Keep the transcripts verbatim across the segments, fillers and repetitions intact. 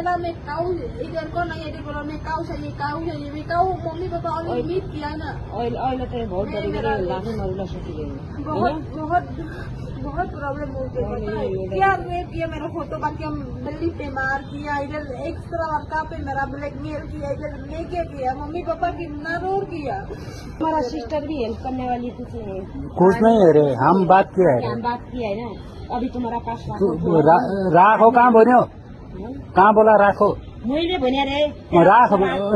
ना, मैं काऊ, इधर को नहीं, इधर बोलो, मैं काऊ चाहिए, काऊ चाहिए, मैं काऊ, मम्मी पापा only मीट किया ना। Oil, oil तो बहुत मैं, तरीके मेरा से लाने मारूला सकती है। बहुत, है ना? बहुत, बहुत प्रॉब्लम हो गई, नहीं, पता है? नहीं, नहीं, क्या नहीं। रेप किया मेरा फोटो बाकी हम दिल्ली पे मार किया, इधर एक्स्ट्रा वर्का पे मेरा ब्लैकमेल किया, इधर लेके किया, मम्मी पापा कितना रोर किया। हमारा सिस्टर भी हेल्प करने वाली कुछ नहीं है। कुछ नहीं है रे, हम बात किया है। क्या बात किया है ना? अभी तुम्हारा पास तू, राखो, रा-, राखो कहाँ बोले हो? कहाँ बोला राखो? मैले भने रे। राख,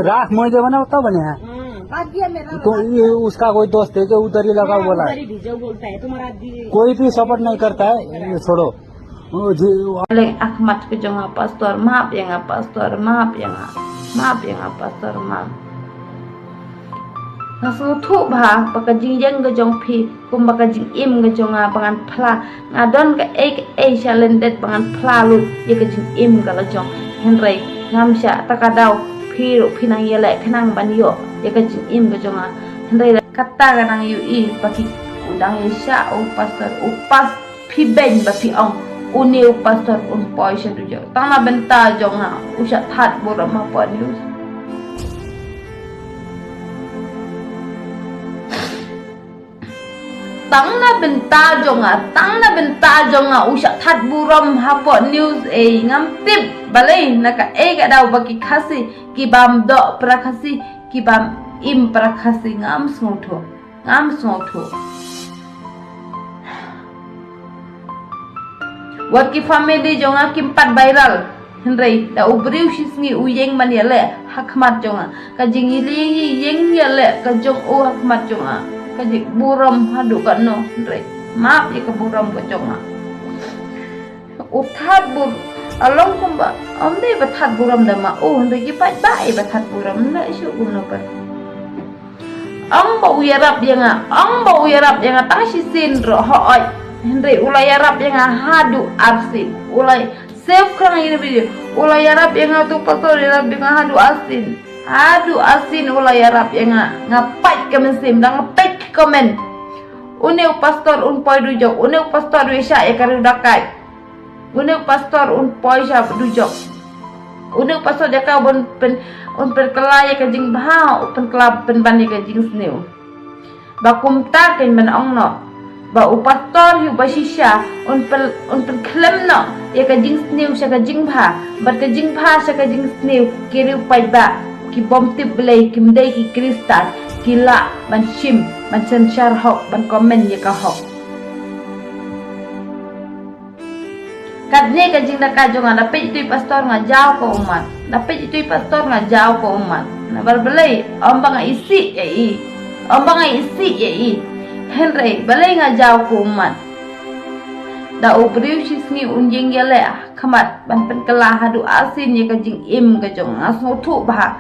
राख मैले बनाओ तब बने हैं। हाँ। भाग्य मेरा तो ये उसका कोई दोस्त है जो उधर ही लगाओ हाँ, बोला उधर है। ही भेजो बोलता है, तुम्हारा दिल कोई भी सपोर्ट नहीं करता है, ये छोड़ो। वो जी, वो Leng akhmat ke jong nga pastor, map yang nga pastor, map yang nga, map yang nga pastor, map. Nga sngewthuh bha ba ka jingïeng ka jong phi kumba ka jingim ka jong nga ba ngan phla. Nga don kaei kaei sha lyndet ba ngan phla lut ïa ka jingim ka la jong. Hynrei ngam shah, ta ka daw phi ruh phi nang ïaleh khnang ban ïoh ïa ka jingim ka jong nga. Hynrei kata ka nang ïohi ba ki u dang ïa shah u pastor, u pas phi beiñ ba phi ong une u pastor un poi sha dujok. Tang na bynta jong nga u shah that burom ha Pop News. Tang na bynta jong nga, tang na bynta jong nga u shah that burom ha Pop News ei. Ngam tip balei na kaei ka daw ba ki Khasi ki bam doh para Khasi, ki bam im para Khasi, ngam sngewthuh. Ngam sngewthuh. Wat ki family jong nga kim pat viral. Hynrei da u briew shisngi u ïeng ban ïaleh ha khmat jong nga. Ka jingïeng, ïeng ïaleh ka jong u ha khmat jong nga ka jingburom haduh katno. Hynrei map ïa ka burom ka jong nga. U that bur, along kumba ym dei ba that burom da ma u, hynrei ki paidbah ïa ba that burom, ym dei shuh kumno pat. Ong ba u ïarap ïa nga, ong ba u ïarap ïa nga tang shisien ruh hooid. Hynrei u la ïarap ïa nga haduh arsien. U la save khnang ïa ka video. U la ïarap ïa nga, tu pastor ïarap ïa nga haduh arsien. Haduh arsien u la ïarap ïa nga. Nga peit ka mynsiem, da nga peit ka comment. Une u pastor un poi dujok, une u pastor u ïa shah ïa ka riew dakaid. Une u pastor un poi sha dujok. Une u pastor jaka un pyn, un pynkylla ïa ka jingbha, un pynkylla pynban ïa ka jingsniew. Ba kumta kein ban ong noh ba u pastor hi uba shisha un pyn, un pynkhlem noh ïa ka jingsniew sha ka jingbha, bad ka jingbha sha ka jingsniew. Ki riew paidbah ki bym tip Blei, kim dei ki Khristan, ki lah ban shim, ban synshar hok, ban comment ïa ka hok. Katne ka jingdaka jong nga, da peit ïa utu i pastor nga jaw ka ummat. Da peit ïa utu i pastor nga jaw ka ummat. Namar balei? Ym ba nga isih ïa i. Ym ba nga isih ïa i. Hynrei balei nga jaw ka ummat? Da u briew shisngi un ïeng ïaleh ha khmat ban pynkylla haduh arsien ïa ka jingim ka jong nga, sngewthuh bha.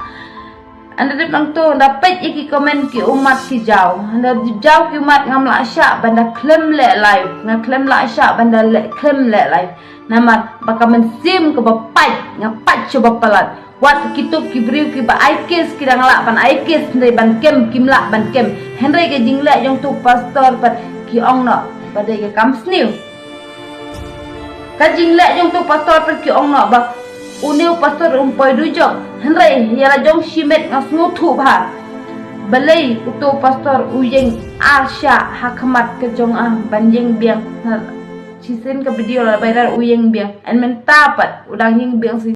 Ynda dep nangto, ynda peit ïa ki comment ki ummat ki jaw. Ynda jaw ki ummat ngam lah shah ban da khlem leh live. Nga khlem lah shah ban da leh, khlem leh live. Namar ba ka mynsiem kaba pait, nga pait sha ba palat. Wat kito ki briew kiba ai case ki dang lah ban ai case, hynrei ban kem kim lah ban kem. Hynrei ka jingleh jong utu pastor pat ki ong noh ba dei ka kam sniew. Ka jingleh jong utu pastor pat ki ong noh ba une u pastor um poi dujok. Hynrei ïa la jong shimet nga sngewthuh bha. Balei utu pastor u ïeng ar shah ha khmat ka jong nga ban ïeng biang. Shisien ka video la viral u ïeng biang. Hynrei mynta pat u dang ïeng biang shi